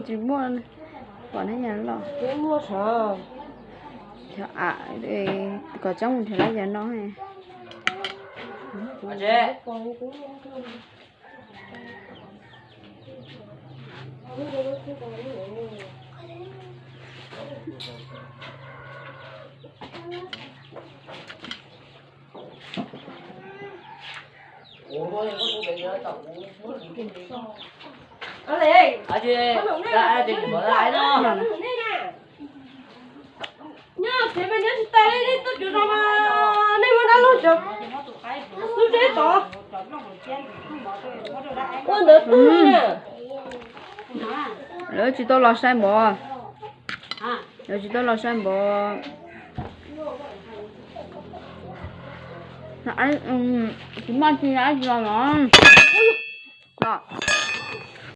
Tsis muaj, pom neb yog loj. Cov a, kom tsob mus nrhiav lab yog no. Lawv tsis tau los sai npov. Lawv tsis tau los sai npov. Tsis muaj tsi los los.